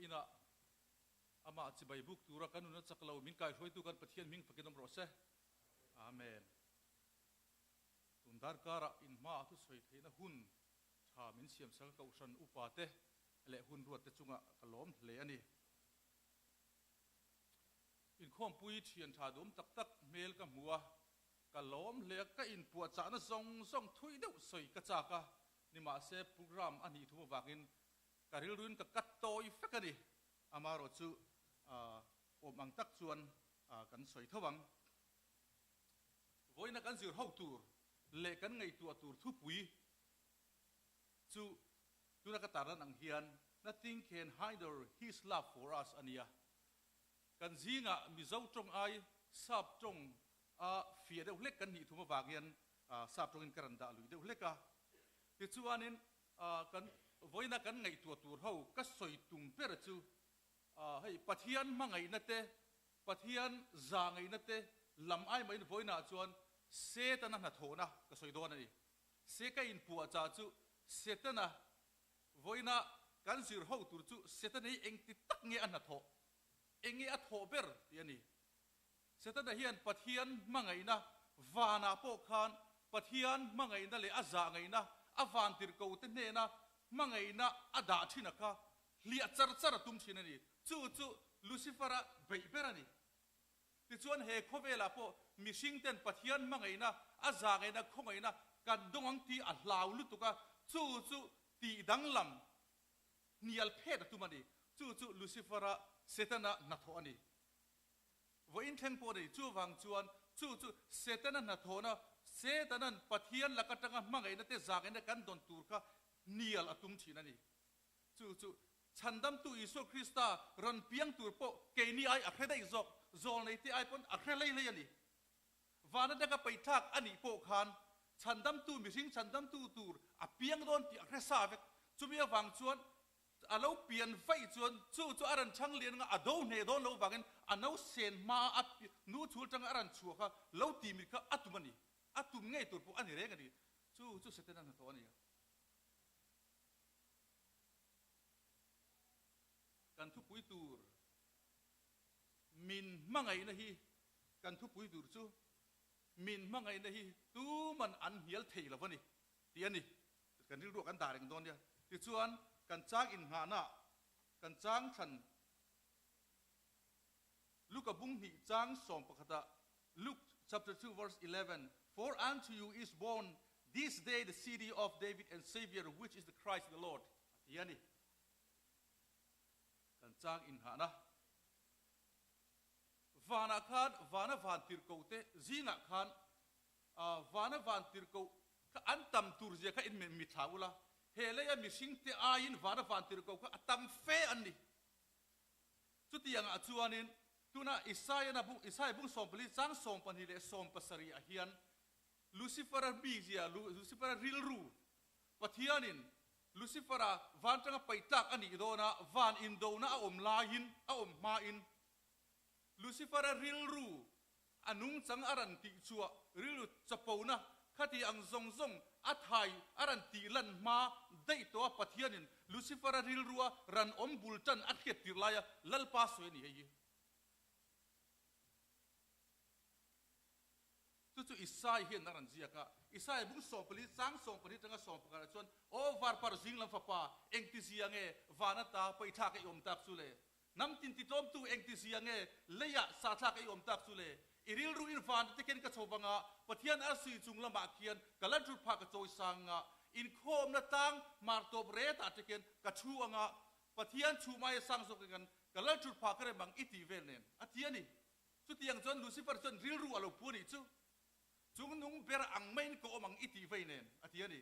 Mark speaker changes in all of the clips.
Speaker 1: Inah Amah chibai buk tura kan nuna chak lo min kaihruaitu kan Pathian hming fakin awm rawh se. Amen. Tun darkarah in hmaah thusawi theihna hun tha min siamsak a Kohhran upate leh hun ruatte chungah ka lawm hle a ni. Inkhawmpui thian tha duhawm tak tak hmel ka hmu a, ka lawm hle a, ka inpuahchahna zawng zawng thui deuh sawi ka chak a, nimahse program a hnih thum avangin ka rilruin ka kat tawi fek a ni. Amaherawhchu awm ang tak chuan kan sawi tho ang. Vawiina kan zir ho tur leh kan ngaihtuah tur thupui chu tuna ka tarlan ang hian Nothing can hinder his love for us a nia. Kan zingah Mizo tawng ai Sap tawng a fiah deuh hlek kan hnih thum avang hian Sap tawngin ka rawn dah lui deuh hlek a. Tichuanin kan vawiina kan ngaihtuah tur ho ka sawi tum ber chu hei Pathian hmangaihna te Pathian za ngaihna te lam ai mahin vawiinah chuan Setana hnathawhna ka sawi dawn a ni. Se ka inpuahchah chu Setana vawiina kan zir ho tur chu Setana hi engti tak nge a hnathawh, eng nge a thawh ber tih a ni. Setana hian Pathian hmangaihna vanah pawh khan Pathian hmangaihna leh a zah ngaihna a van tirhko te hnena hmangaihna a dah thin a kha hliah char char a tum thin a ni. Chu chu Lucifer-a beih ber a ni. Tichuan he khawvelah pawh mihring ten Pathian hmangaihna, a zahngaihna, khawngaihna kan dawng ang tih a hlau lutuk a, chu chu tih danglam hnial phet a tum a ni. Chu chu Lucifer-a, Setana hnathawh a ni. Vawiin thleng pawh a ni. Chuvang chuan chu chu Setana hnathawhna, Setanan Pathian lak atanga hmangaihna te zahngaihna kan dawn tur kha hnial a tum thin a ni. Chu chu Chhandamtu Isua Krista rawn piang tur pawh keini ai a hre daih zawk, zawlneite ai pawn a hre hlei hlei a ni. Vana danga peihthlak a nih pawh khan Chhandamtu mihring Chhandamtu tur a piang dawn tih a hre sa vek. Chumi avang chuan a lo pian vaih chuan chu chu a rawn chhang lian anga a do hneh dawn lo vangin a no sen hma a nu chhul tanga a rawn chhuah kha lo tih mit kha a tum a ni. A tum ngei tur pawh a ni reng a ni. Chu chu Setana hnathawh a ni a. Kan thupui tur min hmangaihna hi kan thupui tur chu min hmangaihna hi tuman an hnial thei lo a ni tih a ni. Kan rilruah kan dah reng dawn nia. Tichuan kan chang innghahna kan chang thlan Luka bung hnih chang sawm pakhatah Luke chapter 2 verse 11 For unto you is born this day the city of David and Savior which is the Christ the Lord a ti a ni. Kan chang inghahna vanah khan vana van tirhkoh te zingah khan vana van tirhkoh kha an tam tur zia kha in mithla ula he leia mihring te aiin vana van tirhkoh kha a tam fe an ni. Chutiangah chuanin tuna Isaiah bung Isaiah bung 14 chang 12 leh 17 ah hian Lucifer-a mizia, Lucifer-a rilru, Pathianin Lucifer-a van tanga paih tlak a nih dawn a, van indona a awm laiin, a awm hmain Lucifer-a rilru a nungchang a rawn tih chhuah, rilru chapona khati ang zawng zawng a thai a rawn tih lan hma daih tawh a, Pathianin Lucifer-a rilrua ran awm bul tan a hriat tir laia Lalpa sawi a ni hei hi. Chu chu Isai hian a rawn ziak a, Isai bung 14 chang 12 atanga 11 ah chuan, Aw varpar zing lam fapa, engti zia nge van ata paihthlak a i awm tak chu le? Hnam tin titlawmtu engti zia nge leiah sahthlak a i awm tak chu le? I rilru in van te khian ka chho vang a, Pathian arsui chung lamah khian ka la ṭut phah ka chawi sang a, inkhawmna tlang hmar tawp retah te khian ka thu ang a, Pathian chhum aia sang zawk in ka la ṭut phah ka rem ang i tih vel nen a ti a ni. Chutiang chuan Lucifer chuan rilru a lo pu a nih chu, Chung nung ber ang maiin ka awm ang i tih vei nen, a ti a ni.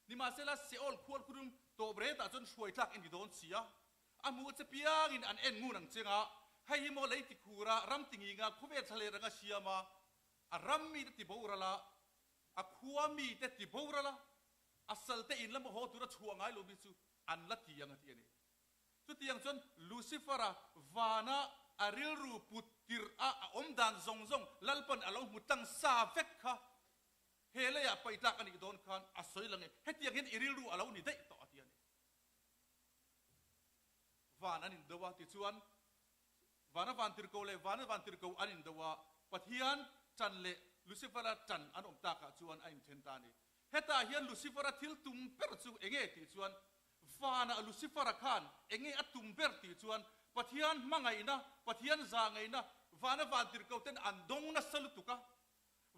Speaker 1: Nimahsela, Seol khual khurum tawp retah chuan hruai tlak i ni dawn si a, a hmuh che piangin an en ngun ang cheng a, hei hi maw lei tikhura ram tinginga khawvel thla ranga siam a, a ram mite ti boral a, a khua mite ti boral a, a salte in lama haw tura chhuah ngai lo mi chu an la ti ang a ti a ni. Chutiang chuan Lucifer-a vana a rilru put tirh a a awm dan zawng zawng Lalpan a lo hmu tlang sa vek kha he leiah paih tlak a nih dawn khan a sawi lang e, hetiang hian i rilru a lo ni daih tawh a ti a ni. van an indo a, tichuan vana vantirhkoh leh vana vantirhkoh an indo a, Pathian tan leh Lucifer-a tan an awm takah chuan a inthen ta a ni. Hetah hian Lucifer-a thil tum ber chu enge tih chuan vanah Lucifer-a khan enge a tum ber tih chuan Pathian hmangaihna, Pathian zahngaihna vana vantirhkoh ten an dawng nasa lutuk a.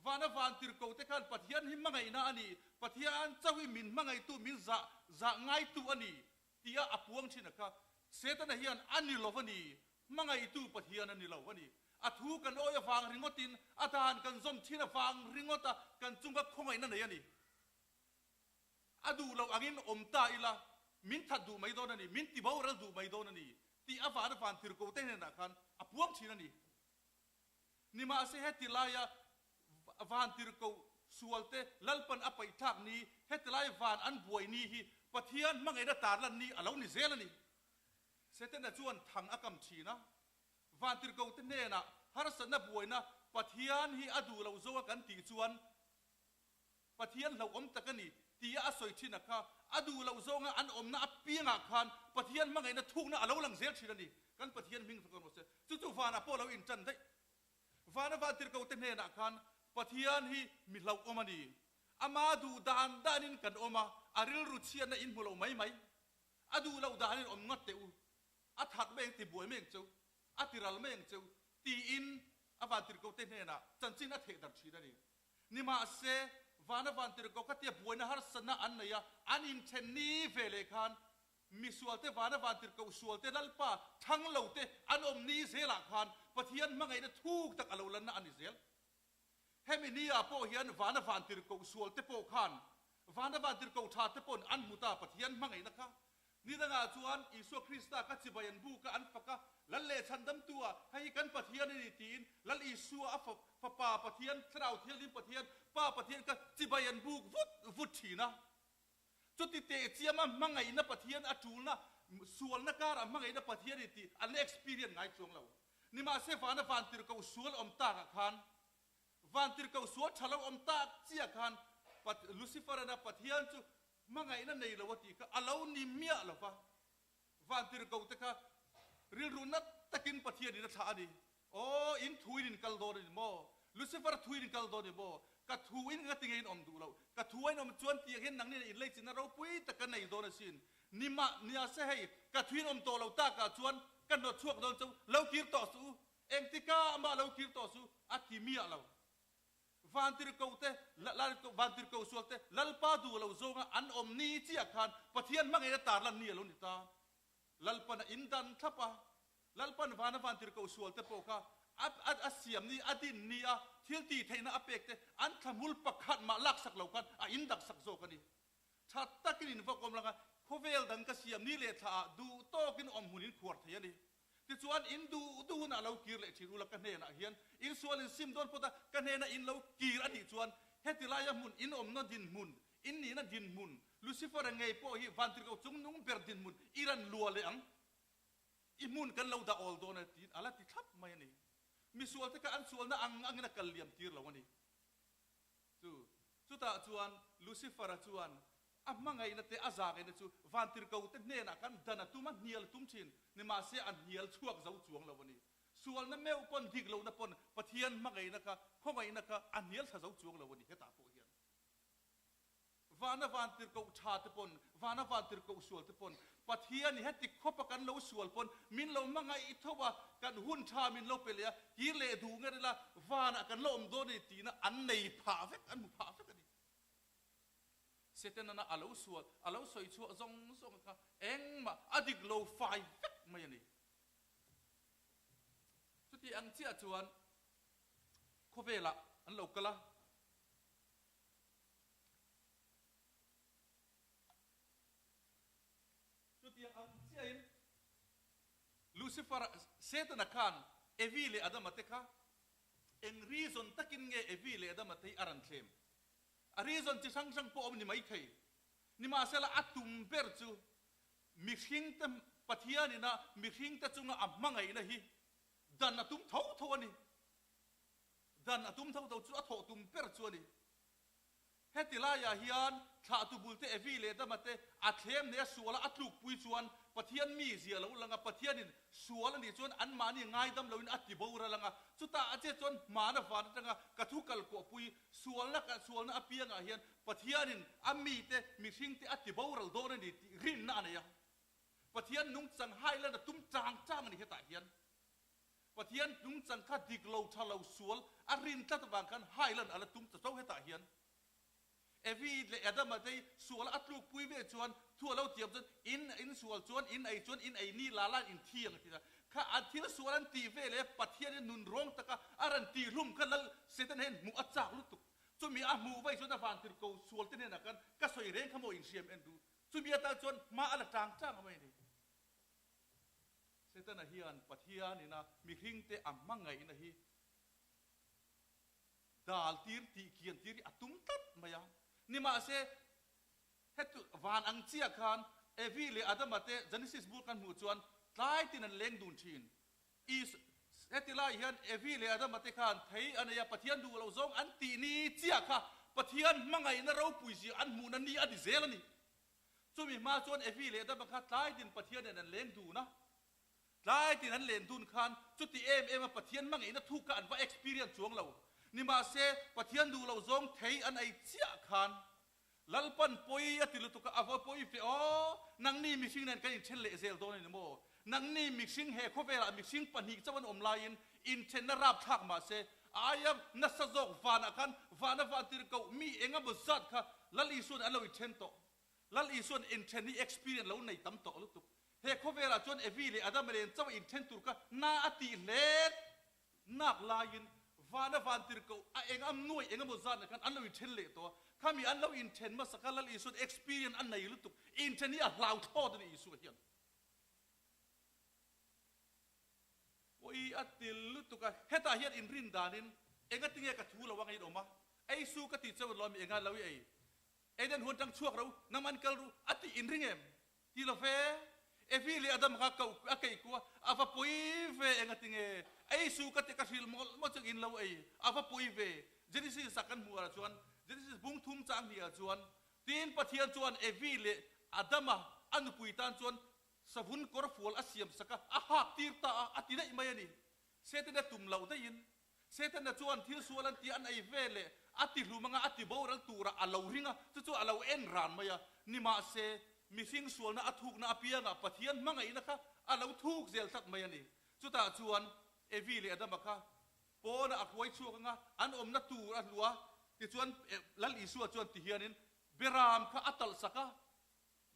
Speaker 1: Vana vantirhkoh te khan Pathian hi hmangaihna a ni, Pathian chauh hi min hmangaihtu, min zah zah ngaitu a ni tia a puang thin a kha. Setana hian a ni lo a ni, hmangaihtu Pathian a ni lo a ni. A thu kan awi avang ringawtin, a dan kan zawm thin avang ringawta kan chunga khawngaihna nei a ni. A duh loh angin awm ta ila, min that duh mai dawn a ni, min ti boral duh mai dawn a ni tih a vana vantirhkoh te hnenah khan a puang thin a ni. Nimahse heti laia vantirhkoh sualte Lalpan a paihthlak ni, heti lai van an buai ni hi Pathian hmangaihna tarlan ni a lo ni zel a ni. Setana chuan thang a kam thin a, vantirhkohte hnenah harsatna buaina Pathian hi a duh loh zo a kan tih chuan Pathian hlauhawm tak a ni tia a sawi thin a kha, a duh loh zawnga an awmna apiangah khan Pathian hmangaihna thukna a lo lang zel thin a ni. Kan Pathian hming fak rawh se. Chu chu vanah pawh a lo intan daih. Vana vantirhkote hnenah khan Pathian hi mi hlauhawm a ni. Ama duh dan danin kan awm a, a rilru chhiatna in hmu lo mai mai. A duh loh danin awm ngat teh u. A that mai ang ti buai mai ang cheu, a ti ral mai ang cheu tiin a vantirhkote hnenah chanchin a theh darh thin a ni. Nimahse, vana vantirhkoh kha tia buaina harsatna an nei a, an inthen ni ve leh khan misualte vana vantirhkoh sualte Lalpa thang lote an awm ni zelah khan Pathian hmangaihna thuk tak a lo lanna a ni zel. Hemi ni ah pawh hian vana vantirhkoh sualte pawh khan vana vantirhkoh tha te paw'n an hmu ta Pathian hmangaihna kha Ni dangah chuan Isua Krista ka chibai an buk a, an fak a, Lal leh chhandamtu ah, hei hi kan Pathian a ni tiin Lal Isua a Fapa Pathian, Thlarau Thianghlim Pathian, Pa Pathian kha chibai an buk vut vut thin a. Chuti teh chiama hmangaihna Pathian a tulna, sualna karah hmangaihna Pathian a ni tih an la experience ngai chuang lo. Nimahse vana vantirhkoh sual awm takah khan, vantirhkoh sual tha lo awm tak chiah khan Lucifer-ana Pathian chu Hmangaihna nei lo a tih kha a lo ni miah lo va, vantirhkoh te kha rilru nat takin Pathianin a thlah a ni. Aw, in thuin in kal dawn a ni maw? Lucifer thuin in kal dawn a ni maw? Ka thuin ka ti ngei in awm duh lo. Ka thu a in awm chuan tiang hian nangni nen inleichinna ropui tak ka nei dawn asin. Ni mah nia se hei, ka thuin awm tawh lo takah chuan ka hnawt chhuak dawn chu lo kir tawh suh u. Engtika amah lo kir tawh suh a ti miah lo. Vantirhkohte, vantirhkoh sualte Lalpa duh lo zawnga an awm ni chiah khan Pathian hmangaihna tarlan ni a lo ni ta. Lalpan a indan thlap a, Lalpan vana vantirhkoh sualte pawh kha a, a, a siam ni, a din ni a, thil tih theihna a pek te an thlahmul pakhat mah laksak lo khan a indaksak zawk a ni. Tha takin in vak awm lang a, khawvel dang ka siam ni leh thla ah duh tawkin awm hmun in khuar thei a ni. Tichuan in duh duh hunah lo kir leh thin ula ka hnenah hian in sual in sim dawn phawt a, ka hnena in lo kir a nih chuan heti laia hmun in awmna dinhmun, in nihna dinhmun, Lucifer-a ngei pawh hi vantirhkoh chungnung ber dinhmun i ran lua leh ang. I hmun kan lo dah awl dawn a tiin a la ti thlap mai a ni. Misualte kha an sualna ang angin a kal liam tir lo a ni. Chu chutah chuan Lucifer-a chuan a hmangaihna te a zahngehna chu vantirhkote hnenah khan dan a tum a, hnial a tum thin. Nimahse a hnial chhuak zo chuang lo a ni. Sualna meuh pawn, dik lohna pawn Pathian hmangaihna kha, khawngaihna kha a hnial thla zo chuang lo a ni hetah pawh hian. Vana vantirhkoh tha te pawn, vana vantirhkoh sual te pawn, Pathian i heti khawpa kan lo sual pawn min lo hmangaih tho a, kan hun tha min lo pe leh a, kir leh duh nge ila vanah kan la awm dawn a ni tihna an nei phah vek, an hmu phah vek a ni. Setanana a lo sual, a lo sawi chhuah zawng zawng kha engmah a dik lo fai vek mai a ni. Chuti ang chiah chuan khawvelah an lo kal a. Chutiang ang chiahin Lucifer, Setana khan Evi leh Adama te kha eng reason takin nge Evi leh Adama te hi a rawn thlem? A reason chi hrang hrang pawh a awm ni maithei. Nimahsela a tum ber chu mihringte Pathianina mihringte chunga a hmangaihna hi dan a tum tho tho a ni. Dan a tum tho tho chu a thawh tum ber chu a ni. Heti laiah hian Thlahtu bulte Evi leh Adama te a thlem nei a suala a tlukpui chuan Pathian mizia lo lang a, Pathianin sual a nih chuan anmahni ngaidam loin a ti boral ang a, chutah a che chuan hmana van atanga ka thu kal kuahpui sualna ka sualna apiangah hian Pathianin a mite mihringte a ti boral dawn a ni tih rinna a nei a. Pathian nungchang hailan a tum chang chang a ni hetah hian. Pathian nungchang kha dik lo tha lo sual a rin tlat avang khan hailan a la tum ta tho hetah hian. Evi leh Adama te sual a tlukpui ve chuan thu a lo tiam chuan in in sual chuan in ei chuan in ei ni la la in thi ang a ti ta. Kha an thil sual an tih ve leh Pathianin nun rawng taka a rawn tih hlum kha lal Satan hian hmuh a chak lutuk. Chumi a hmuh vaih chuan a van tir ko sual te hnenah khan ka sawi reng kha maw inhriam en duh. Chumi atan chuan hma a la tang tang a mai a ni. Setana hian Pathianina mihringte a hmangaihna hi Dal tir tih kian tir hi a tum tlat mai a. Nimahse, hetu van ang chiah khan Evi leh Adama te Genesis bul kan hmuh chuan tlai tin an leng dun thin. Is, heti lai hian Evi leh Adama te khan thei a nei a, Pathian duh loh zawng an tih ni chiah kha Pathian hmangaihna ropui zia an hmuhna ni a ni zel a ni. Chumi hma chuan Evi leh Adama kha tlai tin Pathian nen an leng dun a. Tlai tin an len dun khan chuti em em a Pathian hmangaihna thuk kha an va experience chuang lo. Nimahse, Pathian duh loh zawng thei an ei chiah khan Lalpan pawi a ti lutuk a, a va pawi fe aw, nangni mihring nen kan inthen leh zel dawn a ni maw? Nangni mihring he khawvelah mihring pahnih chauh an awm laiin inthenna rapthlak mahse a aia nasa zawk vanah khan vana van tir koh mi eng emaw zat kha Lal Isua'n an lo inthen tawh. Lal Isua'n inthen hi experience lo nei tam tawh lutuk. He khawvelah chuan Evi leh Adama nen chauh inthen tur kha na a tih hlet nak laiin vana van tirhkoh a eng am nuai eng emaw zatna khan an lo inthen leh tawh a. Khami an lo inthen hmasa kha Lal Isua'n experience a nei lutuk. Inthen hi a hlau thlawt a ni Isua hian. Pawi a til lutuk a, hetah hian inrin danin engatinge ka thu lo anga in awm a, ei su ka tih chauh lo ami enga lo i ei. Eden huan tang chhuak ro, nang an kal ru, a tih inring em? Ti lo ve. Evi leh Adam kha koh a keih ku a, a va pawi ve engati nge? Ei su ka ti ka hrilh mawlh mawlh chu in lo ei, a va pawi ve. Genesis ah kan hmuh ah chuan, Genesis bung thum chang hnih ah chuan, tin Pathian chuan Evi leh Adama a nupui tan chuan savun kawr fual a siam sak a, a hak tir ta a, a ti daih mai a ni. Setana tum loh daihin Setana chuan thil sual an tih an ei ve leh a ti hlum anga a ti boral turah a lo ring a, chu chu a lo en ran mai a. Nimahse, mihring sualna a thukna apiangah Pathian hmangaihna kha a lo thuk zel tlat mai a ni. Chutah chuan Evi leh Adama kha pawnah a hruai chhuak anga an awmna tur a hluah a, tichuan Lal Isua chuan ti hianin Beram kha a talh sak a,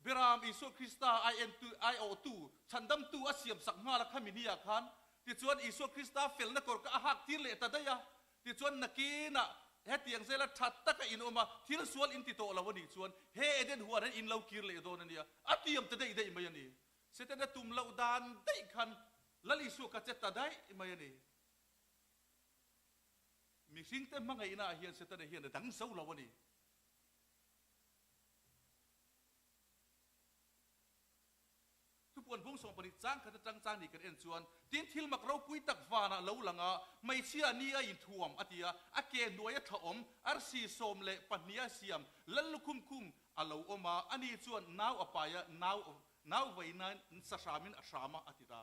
Speaker 1: Beram Isua Krista ai entu, ai awhtu, chhandamtu a siamsak nghal a khami ni ah khan. Tichuan Isua Krista felna kawr kha a hak tir leh ta daih a. Tichuan nakinah hetiang zela tha taka in awm a, thil sual in ti tawh lo a nih chuan he Eden huan hian in lo kir leh dawn a nia, a tiam ta daih daih mai a ni. Setana tum loh dan daih khan Lal Isua kha che ta daih mai a ni. Mihringte hmangaihna ah hian Setana hian a dang zo lo a ni. Thupuan bung 12 chang khat atang chang nih kan en chuan, tin thil mak ropui tak vanah lo lang a, hmeichhia ni a inthuam a ti a, a ke hnuai a thla awm, arsi 12 a siam, lal lukhum khum a lo awm a, ani chuan nau a pai a, nau nau vainain sa hramin a hram a, a ti ta.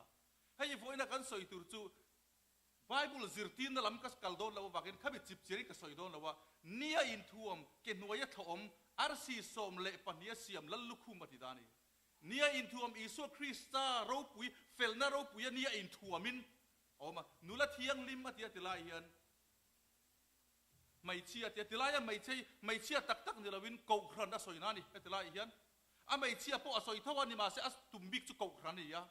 Speaker 1: Hei vawiina kan sawi tur chu Bible zirtirna lam ka kal dawn loh avangin khami chip chirin ka sawi dawn lo a, ni a inthuam, ke hnuai a thlawhawm, arsi 12 a siam lal lukhum a ti ta a ni. Ni a inthuam Isua Krista ropui, felna ropui a ni a inthuamin a awm a, nula thianghlim a ti a ti lai hian hmeichhia a ti a ti laia hmeichhe hi hmeichhia tak tak ni loin kohhran a sawi na a ni heti lai hian a hmeichhia pawh a sawi tho a ni mahse a tum bik chu kohhran a ni a.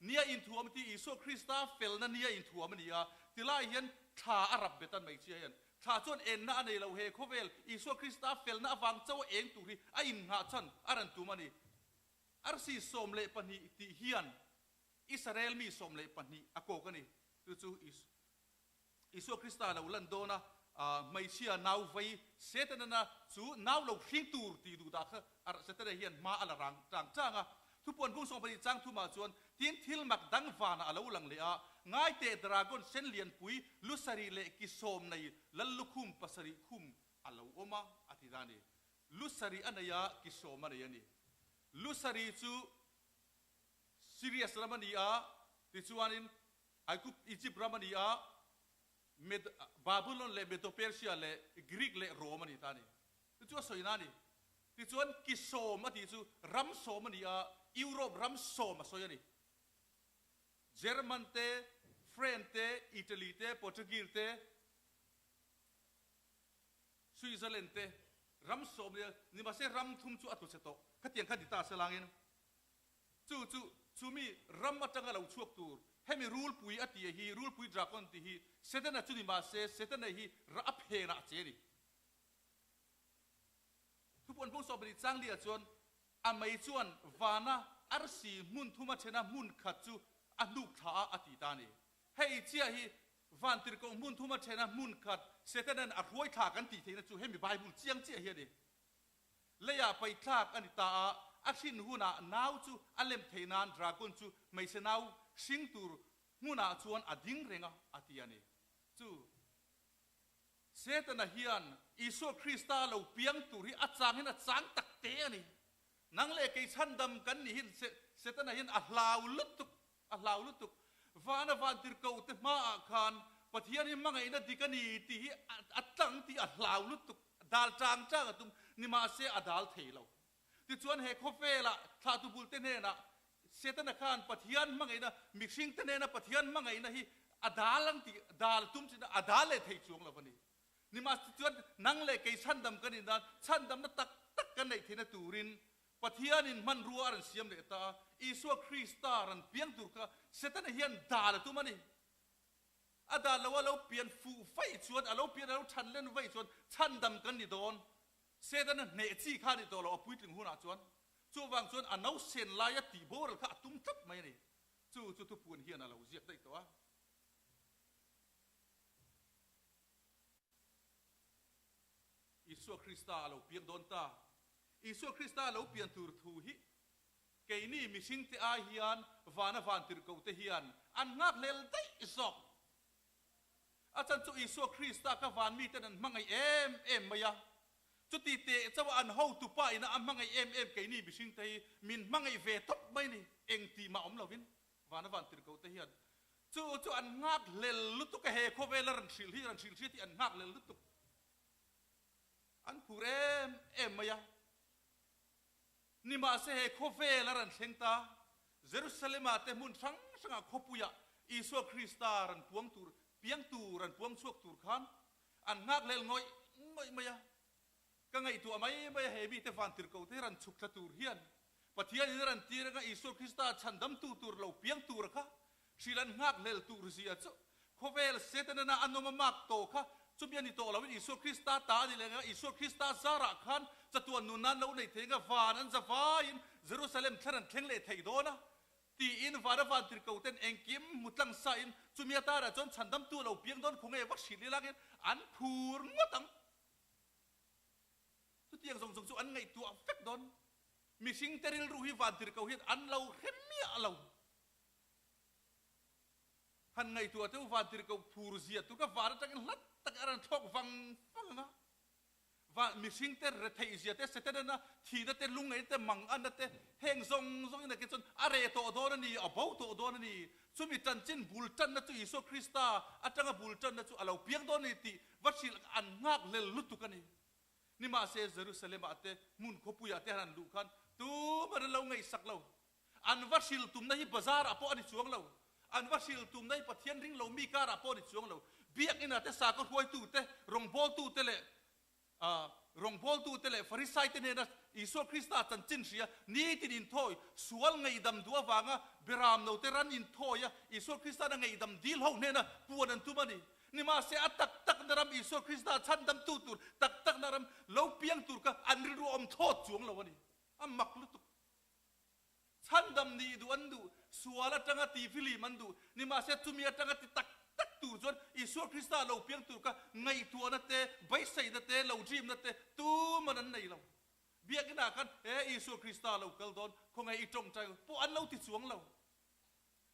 Speaker 1: Nia inthuam tih Isua Krista felna nia inthuam a ni a, tilai hian thla a rap bet a hmeichhia hian. Thla chuan enna a nei lo he khawvel Isua Krista felna avang chauh a eng tur hi a innghah chhan a rawn tum a ni. Arsi 12 tih hian Israel mi 12 a kawk a ni. Chu chu Isua Krista lo lan dawn a, hmeichhia nau vei Setana chu nau lo hring tur tih duh dah kha Setana hian hma a la rang chang chang a. Thupuan bung 12 chang thumah chuan tin thil mak dang vanah a lo lang leh a, ngaiteh dragon sen lianpui lu sarih leh ki sawm nei lal lukhum pasarih khum a lo awm a, a ti ta a ni. Lu sarih a nei a, ki sawm a nei a ni. Lu sarih chu Sirius ram a ni a, tichuanin Aigup, Egypt, ram a ni a, Med, Babylon leh Medo-Persia leh Greek leh Rome a ni ta a ni. Chu chu a sawina a ni. Tichuan ki sawm a tih chu ram sawm a ni a, Europe ram sawm a sawi a ni. German te, French te, Italy te, Portuguese te, Switzerland te ram sawm nia ni mahse ram thum chu a tlu chhe tawh. Khatiang kha ni ta se langin chu chu chumi ram atanga lo chhuak tur hemi rulpui a tih hi rulpui dragon tih hi Setana chu ni mahse Setana hi a phenah a che a ni. Thupuan bung 12 changli-ah chuan a mei chuan vana arsi hmun thuma thena hmun khat chu a hnuk thla a a ti ta a ni. Hei chiah hi vantirhkoh hmun thuma thena hmun khat Setana'n a hruai thla kan tih theihna chu hemi Bible chiang chiah hi a ni. Leiah paihthlak a ni ta a, a hrin hunah nau chu a lem theih nan dragon chu hmeichhe nau hring tur hmunah chuan a ding reng a, a ti a ni. Chu Setana hian Isua Krista lo piang tur hi a chang hian a chang tak te a ni. Nang leh kei chhandam kan nih hin Setana hian a hlau lutuk, a hlau lutuk. Vana vantirhkoh te hmaah khan Pathian hi hmangaihna dik a ni tih hi a tlang tih a hlau lutuk, dal chang chang a tum, nimahse a dal thei lo. Tichuan he khawvelah thlahtu bulte hnenah Setana khan Pathian hmangaihna, mihringte hnena Pathian hmangaihna hi a dal ang tih, dal tum chin a dal leh thei chuang lo a ni. Nimahse chuan nang leh kei chhandam kan indan, chhandamna tak tak kan neih theihna turin Pathianin hmanrua a rawn siam leh ta a, Isua Krista rawn piang tur kha Setana hian dal a tum a ni. A dal lo a lo pian fuh vaih chuan, a lo pian a lo chhan len vaih chuan chhandam kan ni dawn. Setana hneh chi kha a ni tawh lo a puitling hunah chuan. Chuvang chuan a nausen laia tih boral kha a tum tlat mai a ni. Chu chu thupuan hian a lo ziak daih tawh a. Isua Krista a lo piang dawn ta. Isua Krista a lo pian tur thu hi keini mihringte ai hian vana vantirhkohte hian an nghakhlel daih zawk. A chan chu Isua Krista kha van miten an hmangaih em em mai a. Chuti teh chauh a an hotupa ina a hmangaih em em keini mihringte hi min hmangaih ve tawp mai ni. Engtih mah awm lovin vana vantirhkohte hian chu chu an nghakhlel lutuk a, he khawvela rawn hrilh hi rawn hrilh hriat hi an nghakhlel lutuk. An phur em em mai a. Nimahse he khawvel a rawn thleng ta, Jerusalem-ah te hmun hrang hrangah khawpuiah Isua Krista rawn puang tur, piang tur, rawn puang chhuak tur khan an nghakhlel ngawih ngawih mai a. Ka ngaihtuah mai mai a, he mite vantirhkoh te hi rawn chhuk thla tur hian Pathianin a rawn tir anga Isua Krista chhandamtu tur lo piang tura kha Hrilh an nghakhlel tur zia chu khawvel Setanana a nawm a mak tawh kha chumi a ni tawh loin Isua Krista ta a ni leh anga Isua Krista zarah khan chatuan nun nan lo nei thei anga van an za vaiin Jerusalem thlar an thleng leh thei dawn a tiin vana vantirhkoh ten engkim hmu tlang sain chumi atarah chuan chhandamtu lo piang dawn khaw nge va hrilh ila angin an phur ngawt ang. Chutiang zawng zawng chu an ngaihtuah vek dawn. Mihringte rilru hi vantirhkoh hian an lo hre miah lo. Han ngaihtuah teu vantirhkoh phur zia tur kha van atangin hlat tak a rawn thlawk vang vang ang a. Van mihringte retheih zia te, Setanana thihna te, lungngaihna te, manganna te, heng zawng zawngin a ke chuan a reh tawh dawn a ni, a bo tawh dawn a ni. Chumi chanchin bul tanna chu Isua Krista atanga bul tanna chu a lo piang dawn a ni tih va hrilh an nghakhlel lutuk a ni. Nimahse Jerusalem-ah te, hmun khawpuiah te han an luh khan tuman an lo ngaihsak lo. An va hril tumna hi bazar ah pawh a ni chuang lo. An va hril tumna hi Pathian ring lo mi kar ah pawh a ni chuang lo. Biakinn ah te sakhaw hruaitu te, rawngbawltu te leh rawngbawltu te leh Farisai te hnena Isua Krista chanchin hria nitin inthawi, sual ngaihdam duh avanga beram lo te ran inthawi a Isua Kristan a ngaihdam dil ho hnena puan an tum a ni. Nimahse a tak takna ram Isua Krista chhandamtu tur tak takna ram lo piang tur kha an rilru awm thlawt chuang lo a ni. A mak lutuk. Chhandam nih duh an duh, sual atanga ti filim an duh. Nimahse chumi atanga ti tak tak tur chuan Isua Krista lo piang tur kha ngaihtuahna te, beiseina te, lo dreamna te tuman an nei lo. Biakinah khan he Isua Krista lo kal dawn, khawngaih i tawngtai pawh an lo ti chuang lo.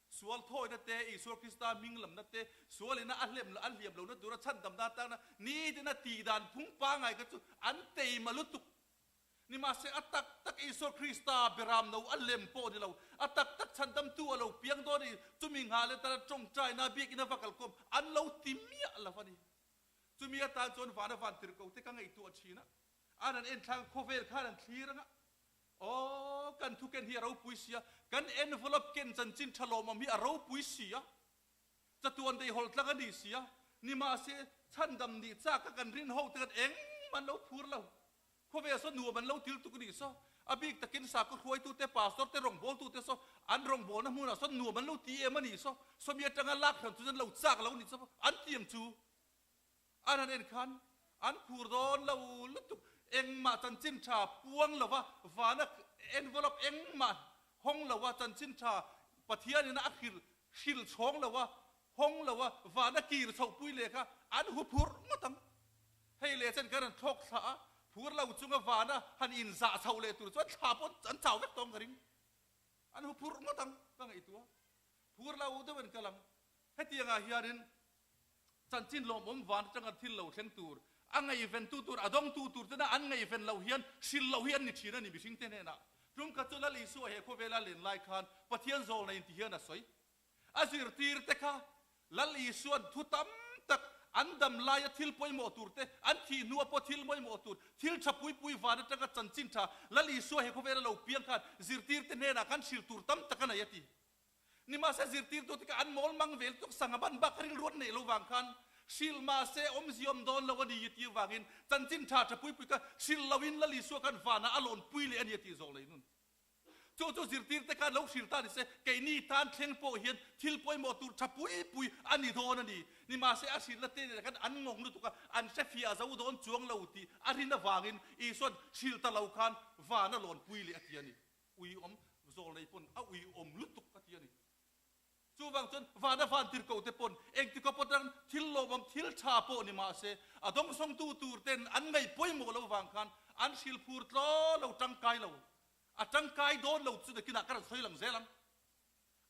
Speaker 1: Sual thawina te, Isua Krista hming lamna te, sualina a hlem a hliam lohna tura chhandamna atana nitina tihdan phung pangai kha chu an teima lutuk. Nimahse a tak tak Isua Krista beram no a lem pawh ni lo, a tak tak chhandamtu a lo piang dawn i chumi nghah leh tana tawngtaina biakinn a va kalkhawm an lo ti miah lo a ni. Chumi atan chuan vana van tirhko te ka ngaihtuah thin a, an han enthlang khawvel khan an thlir anga, Aw, kan thu ken hi a ropui sia, kan envelope ken chanchin tha lawmawm hi a ropui sia, chatuan deihawlh tlang a ni sia, nimahse chhandam nih chak a kan rin ho te khan engmah an lo phur lo. Khawvel saw nuam an lo til tuk anih saw, a bik takin sakhaw hruaitute, pastor te, rawngbawltute saw an rawngbawlna hmunah sawn nuam an lo ti em anih saw, sawmi atanga lak hran chu an lo chak lo anih saw, an ti ang chu. An han en khan an phur dawn lo lutuk, engmah chanchin tha puang lova vana envelope engmah hawng lova chanchin tha Pathianin a hril hril chhawng lova hawng lova vana kir chhohpui leh kha an hu phur ngawt ang. Hei leh chen kan han thlawk thlah a, phur lo chunga vana han inzah chhoh leh tur chuan thla pawh an chau vek tawng ka ring. An hu phur ngawt ang ka ngaihtuah. Phur lo deuh in ka lang. Hetiangah hianin chanchin lawmawm van atanga thil lo thleng tur, a ngaihventu tur, a dawngtu tur tena an ngaihven loh hian hrilh loh hi an ni thin a ni mihringte hnenah. Tum khat chu Lal Isua he khawvela len lai khan Pathian zawlna in ti hian a sawi. A zirtirte kha Lal Isua'n thu tam tak an dam laia thil pawimawh tur te, an thih hnua pawh thil mawimawh tur, thil tha pui pui van atanga chanchin tha Lal Isua he khawvela lo piang khan zirtirte hnenah khan hrilh tur tam tak a nei a ti. Nimahse zirtirtute kha an mawl mang vel tuk sanga ban bak rilru an neih lo vang khan hrilh mahse awmzia awm dawn lo a ni tih avangin chanchin tha tha pui pui kha hrilh loin Lal Isua khan vanah a lawn pui leh a ni a tih zawk lei nun. Chu chu zirtirte khan lo hrilh ta ni se keini tan thleng pawh hian thil pawimawh tur tha pui pui a ni dawn a ni. Nimahse a hrilhna te nena khan an ngawng lutuk a, an hre fiah zo dawn chuang lo tih a rin avangin Isua'n hrilh ta lo khan van a lawn pui leh a ti a ni. Ui awm zawl nei pawn a ui awm lutuk a ti a ni. Chuvang chuan vana van tirhkoh te pawn engtikawp atang thil lawmawm thil tha pawh ni mahse a dawngsawngtu tur ten an ngaih pawimawh lo vang khan an hrilh phur tlaw lo tangkai lo. A tangkai dawn lo chu nakinah ka rawn sawi lang zel ang.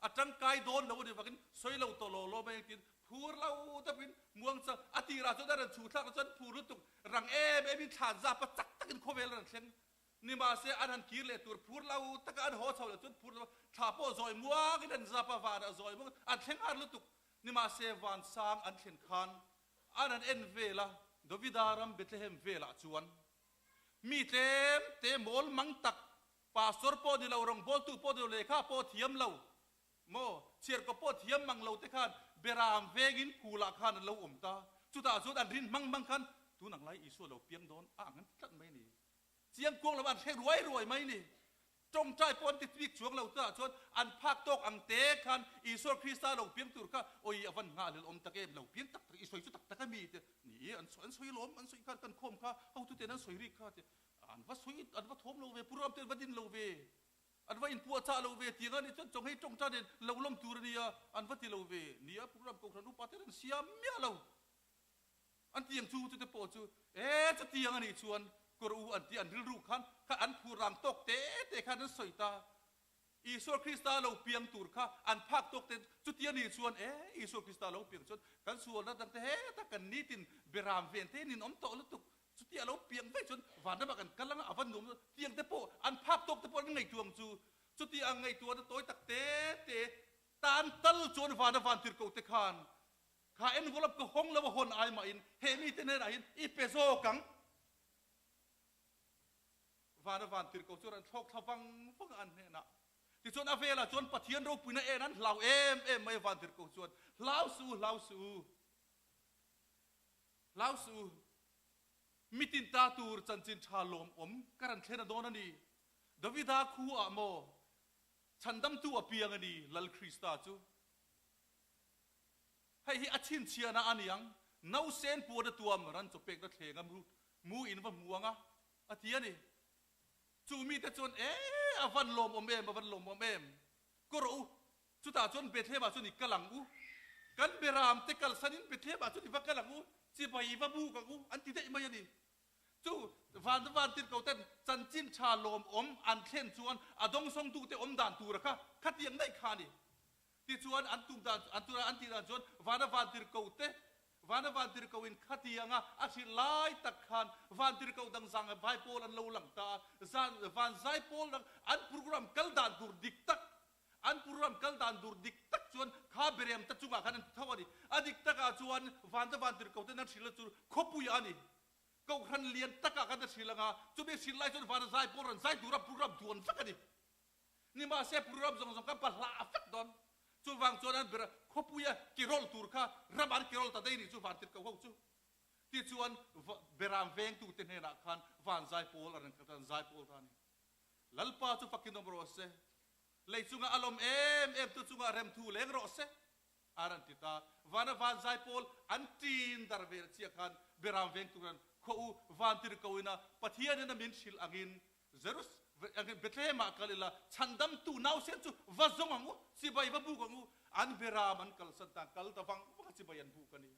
Speaker 1: A tangkai dawn lo a nih vangin sawi lo tawh law law mai ang tiin phur lo deuhin muang chang a tirah chuan a rawn chhuh thlak chuan phur lutuk rang em em in thlan zap a chak takin khawvel a rawn thleng. Nimahse, an han kir leh tur phur lo taka an haw chho leh chuan phur lo thla pawh zawi muangin an zap a, vanah zawi muangin an thleng har lutuk. Nimahse, vansang an thlen khan an han en vel a, Davida ram Bethlehem velah chuan mi tlem te mawl mang tak, pastor pawh ni lo, rawngbawltu pawh ni lo, lehkha pawh thiam lo maw, chhiarkaw pawh thiam mang lo te khan beram vengin phulah khan an lo awm ta. Chutah chuan an rin hmang hmang khan tun ang lai Isua lo piang dawn a ang an ti tlat mai a ni. Chiang kuang lo an hreh ruai ruai mai ni. Tawngtai pawh an ti bik chuang lo tah chuan an phak tawk ang te khan Isua Krista lo piang tur kha awi a van nghah lel awm tak em, lo piang tak tak i sawi chu tak tak a mi te ni an sawi an sawi lawm an sawi khan kan khawm kha hotu ten an sawi rik kha te an va sawi an va thawm lo ve pu ram te an va din lo ve an va inpuah chah lo ve tiang a nih chuan chawnghei tawngtai nen lo lawm tur a nia an va ti lo ve nia pu ram kohhran upa ten an siam miah lo. An tiang chu chute pawh chu e chutiang a nih chuan kawr u an ti an rilru khan kha an phur rang tawk te te khan an sawi ta. Isua Krista lo piang tur kha an phak tawk te chuti a nih chuan e Isua Krista lo piang chuan kan sualna dang te heta kan nitin beram ven te nin awm tawh lutuk chuti a lo piang vek chuan vanramah kan kal anga a va nuam tiang te pawh an phak tawk te pawh an ngaihtuah ang chu chuti ang ngaihtuahna tawi tak te te tan tal chuan vana van tirhkoh te khan Kha envelope ka hawng lo a hawn ai mahin he mite hnenah hian i pe zawk ang. Vana van tirhkoh chuan an thlawk thla vang vang a an hnenah. Tichuan a velah chuan Pathian ropuina en an hlau em em mai a van tirhkoh chuan, Hlau suh u, hlau suh u, hlau suh u. Mitin ta tur chanchin tha lawmawm ka rawn thlen a dawn a ni. Davida khuaah maw chhandamtu a piang a ni, Lal Krista chu. Hei hi a chhinchhiahna a ni ang, Nausen puan a tuam ran chaw pekna thleng a mu in va hmu ang a, a ti a ni. Chu mite chuan, E, a van lawmawm em, a van lawmawm em, kaw rawh u, chutah chuan Bethlehem ah chuan i kal ang u, kan beram te kalsanin Bethlehem ah chuan i va kal ang u, chibai i va buk ang u, an ti daih mai a ni. Chu van van tirhko ten chanchin tha lawmawm an thlen chuan a dawngsawngtute awm dan tura kha khatiang daih kha a ni. Tichuan an tum dan, an tura an tih dan chuan vana van tirhko te Vana vantirhkoh in khatianga a hrilh lai tak khan vantirhkoh dang zang vai pawl an lo lang ta a, zan van zai pawl dang an program kal dan tur dik tak an program kal dan tur dik tak chuan kha berem ta chungah khan an ti tho a ni. A dik takah chuan vanta vantirhkoh ten an hrilh na chu khawpui a ni. Kohhran lian takah khan a hrilh anga chumi hrilh lai chuan vana zai pawl rawn zai tura program duan vek a ni. Nimahse program zawng zawng kha pahlah a fek dawn. Chuvang chuan an ber khawpuia kirawl tur kha ram an kirawl ta daih nih chu van tirhkoh ho chu. Tichuan beram vengtute hnenah khan van zai pawl a rawn kal ta, an zai pawl ta a ni. Lalpa chu fakin awm rawh se, lei chunga a lawm em em tu chungah remthu leng rawh se, a rawn ti ta. Vana van zai pawl an ṭin dar vel chiah khan beram vengtu hian khaw u van tirhkoh ina Pathianin a min hrilh angin Jerus Bethlehem ah kal ila, chhandamtu nausen chu va zawng ang u, chibai va buk ang u, an beram an kalsan ta, kal ta vang vang a chibai an buk a ni.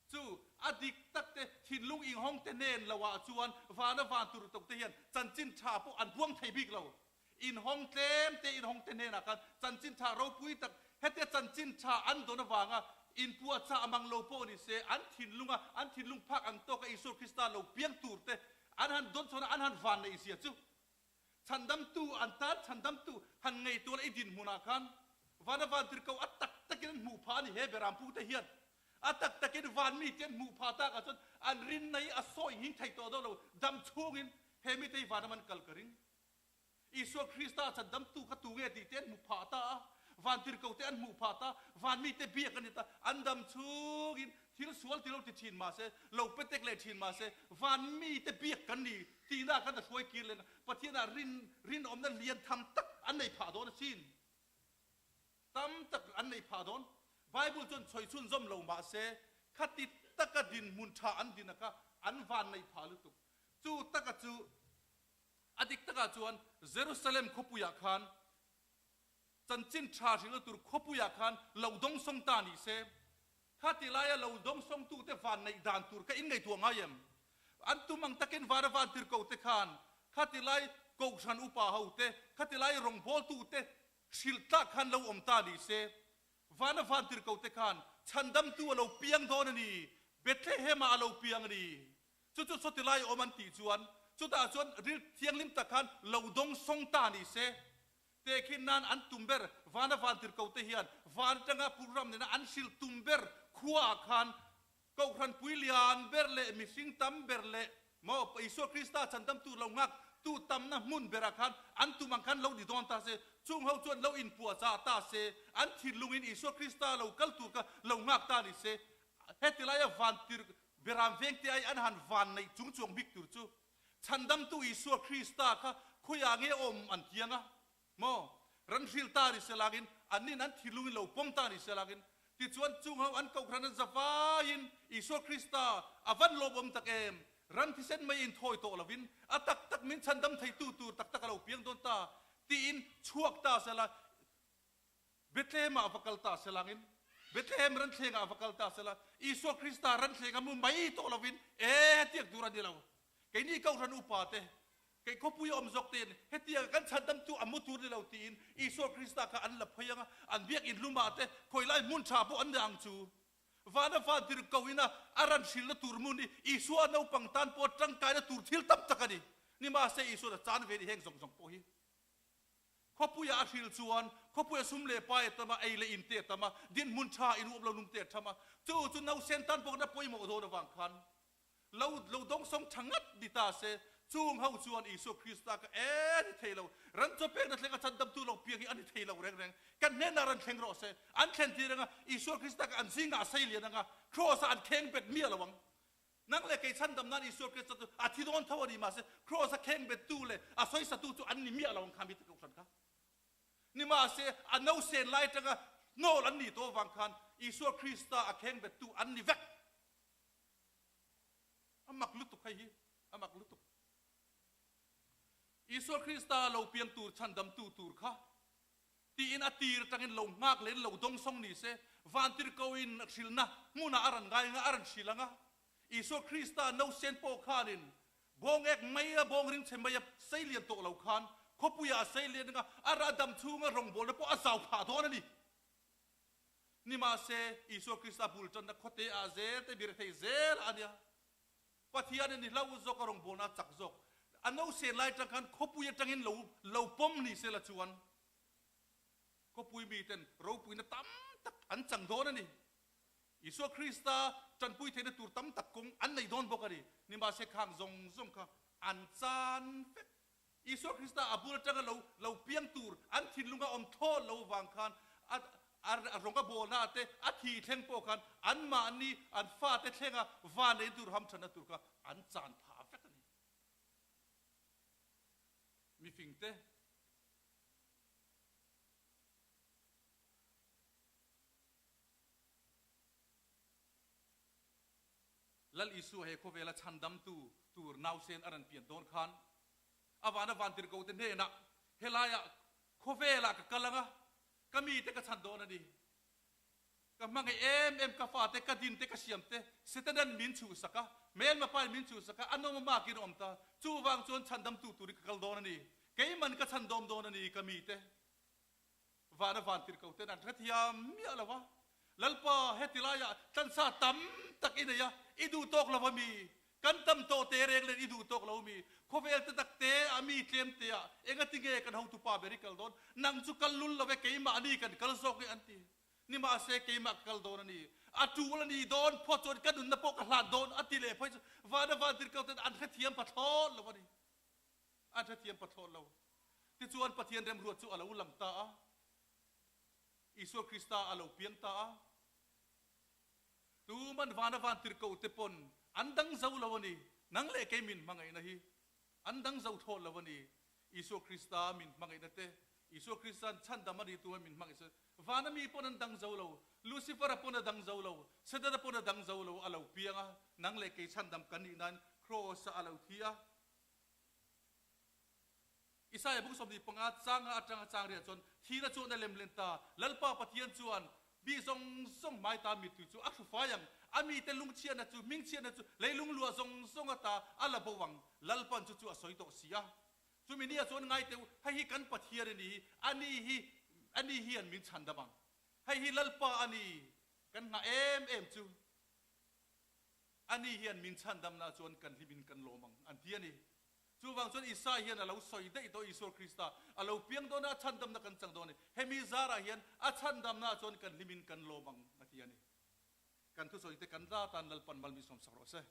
Speaker 1: Chu a dik tak te thinlung inghawng te nen lo ah chuan vana van tur tawk te hian chanchin tha pawh an buang thei bik lo. Inhawng tlem te inhawng te hnenah khan chanchin tha ropui tak hetia chanchin tha an dawn avanga inpuahchah mang lo pawh ni se an thinlunga an thinlung phak ang tawka Isua Krista lo piang tur te an han dawn chhawn a an han van neih zia chu chhandamtu an tan chhandamtu han ngaihtuah la i dinhmunah khan vana van tirhkoh a tak takin an hmuh phah a ni he Berampu te hian a tak takin van mite an hmuh phah takah chuan an rinna hi a sawi nghing thei tawh dawn lo dam chhungin he mite hi vanram an kal ka ring. Isua Krista chandamtu kha tu nge tih te an hmuh phah ta a, vantirhkoh te an hmuh phah ta, van mite biak an ni ta, an dam chungin thil sual ti lo ti thin mah se, lo petek leh thin mah se, van mite biak kan ni tihna khan a hruai kir leh na, Pathianah rin rinawmna lian tham tak an nei phah dawn asin. Tam tak an nei phah dawn. Bible chuan chhawi chhunzawm lo mah se, khati taka dinhmun tha an din a kha an van nei phah lutuk. Chu taka chu A dik takah chuan Jerusalem khawpuiah khan chanchin tha hrilhna tur khawpuiah khan lo dawngsawng ta ni se, khati laia lo dawngsawngtute van neih dan tur kha in ngaihtuah ngai em? An tum ang takin vana van tirhkohte khan khati lai Kohhran upa hote, khati lai rawngbawltute hrilh tlak khan lo awm ta ni se, vana van tirhkohte khan chhandamtu a lo piang dawn a ni, Bethlehem-ah a lo piang a ni. Chu chu sawti lai awm an tih chuan chutah chuan ril thianghlim tak khan lo dawng sawng ta ni se. Tehkhin nan an tum ber vana van tirhko te hian van atanga program nena an hrilh tum ber khuaah khan Kohhran pui lian ber leh mihring tam ber leh maw Isua Krista chhandamtu lo nghak tu tamna hmun berah khan an tum ang khan lo ni dawn ta se, chung ho chuan lo inpuahchah ta se, an thinlungin Isua Krista lo kal tur kha lo nghak ta ni se. Heti laia van tirh Beram vengte ai an han van neih chung chuang bik tur chu Chhandamtu Isua Krista kha khawiah nge awm an tiang a maw? Ran hril ta ni se langin annin an thilungin lo pawm ta ni se langin tichuan chung ho an kohhran an zavaiin Isua Krista a van lawmawm tak em? Ran thisen mai inthawi tawh lovin a tak tak min chhandam theitu tur tak tak a lo piang dawn ta tiin chhuak ta sela Bethlehem ah va kal ta selangin, Bethlehem ranthleng ah va kal ta sela, Isua Krista ranthleng a mu mai tawh lovin, e hetiang tur a ni lo. Keini Kohhran upa te, kei khawpui awm zawk tein hetiang kan chhandamtu a mu tur ni lo tiin Isua Krista kha an la phei ang a, an biakinn lumah te khawilai hmun tha pawh an ni ang chu. Vana van tir ko ina a ran hrilhna tur hmun hi Isua naupang tan pawh tangkaina tur thil tam tak a ni. Nimahse Isua'n a chan ve ni heng zawng zawng pawh hi. Khawpuia a hril chuan khawpuia sum leh pai a tam a, ei leh in te a tam a, dinhmun tha in uap lo num te a tham a, chu chu nausen tan pawh na pawimawh dawn avang khan lo lo dawngsawng tha ngat ni ta se, chung ho chuan Isua Krista kha e a ni thei lo, ran chaw pekna thleng a chandamtu lo piang hi a ni thei lo reng reng, kan hnenah ran thleng rawh se, an thlen tir anga Isua Krista kha an zingah a sei lian anga Kraws-ah an kheng bet miah lo ang. Nang leh kei chhandam nan Isua Krista chu a thi dawn tho a ni, mahse Kraws a kheng bettu leh a sawisatu chu an ni miah lo ang kha mi te kohhran kha. Nimahse a nausen lai atanga hnawl an nih tawh avang khan Isua Krista a kheng bettu an ni vek. A mak lutuk hei hi, a mak lutuk. Isua Krista lo piang tur chhandamtu tur kha Tiin a tir atangin lo nghak leh in lo dawngsawng ni se, vantirhkoin hrilhna hmunah a rawn ngai anga a rawn hrilh anga, Isua Krista nausen pawh khanin bawng ek mai a bawng ringchhe mai a sei lian tawh lo khan khawpuiah a sei lian anga a rah dam chhunga rawngbawlna pawh a zau phah dawn a ni. Nimahse, Isua Krista bul tanna khawte ah zel te bir thei zel a nia. Pathian in i hlo zawk a rawngbawlna a chak zawk. A nosen lai tang khan khawpui atangin lo lo pawm ni sela chuan khawpui miten ropuina tam tak an chang dawn a ni. Isua Krista tanpui theihna tur tam tak kawng an nei dawn bawk a ni. Nimahse khang zawng zawng kha an chan vek. Isua Krista a bul atanga lo lo piang tur an thinlunga awm thlawh lo vang khan a a rawng a bawlna te a thi thleng pawh khan anmahni an fate thlenga van ei tur hamthanna tur kha an chan phah vek a ni. Mifingte. Lal Isua he khawvela chhandamtu tur nausen a rawn pian dawn khan a vana vantirhkote hnenah, Helaiah khawvelah ka kal ang a, ka mite ka chhan dawn a ni. Ka hmangaih em em ka fate, ka dinte, ka siamte, Setanan min chhuhsak a, hmelma pain min chhuhsak a, a nawm a makin a awm ta. Chuvang chuan chhandamtu turin ka kal dawn a ni. Keiman ka chhandawm dawn a ni, ka mite. Vana vantirhko ten an hrethiam miah lo a, Lalpa, heti laiah tlansa tam tak i nei a, i duh tawk lo a mi? Kan tam tawh te reng len i duh tawk lo mi? Khawvel te tak te a mi tlem te ah engati nge kan hotupa ber i kal dawn? Nang chu kal lul lo e, keimahni kan kal zawk e an ti. Nimahse keimah ka kal dawn a ni. A tul a ni dawn phawt chuan ka nunna pawh ka hlan dawn a ti leh phei chu vana vantirhko ten an hrethiam pathlawt lo a ni. An hrethiam pathlawt lo. Tichuan Pathian remruat chu a lo lang ta a, Isua Krista a lo piang ta a. Tuman vana vantirhkoh te pawn an dang zo lo a ni. Nang leh kei min hmangaihna hi an dang zo thlawt lo a ni. Isua Krista min hmangaihna te, Isua Krista'n chhandam a ni tuma min hmangaih chu vana mi pawn an dang zo lo, Lucifer-a pawn a dang zo lo, Setana pawn a dang zo lo, a lo piang a, nang leh kei chhandam kan nih nan Kraws-ah a lo thi a. Isaia bung 25 changa atanga chang riah chuan thihna chuan a lem len ta. Lalpa Pathian chuan mi zawng zawng hmai ta mittui chu a hru fai ang. A mite lungchhiatna chu, hmingchhiatna chu leilung luah zawng zawng ata a la bo ang. Lalpan chu chu a sawi tawh si a. Chumi nia chuan ngai teh u, hei hi kan Pathian a ni hi, a ni hi, a ni hian min chhandam ang. Hei hi Lalpa a ni, kan nghah em em chu. A ni hian min chhandamna chuan kan hlimin kan lawm ang, an ti a ni. Chuvang chuan Isai hian a lo sawi daih tawh Isua Krista a lo piang dawn a, a chhandamna kan chang dawn a ni. Hemi zarah hian a chhandamna chuan kan hlimin kan lawm ang, a ti a ni. Kan thusawi te kan la tan Lalpan mal min sawmsak rawh se.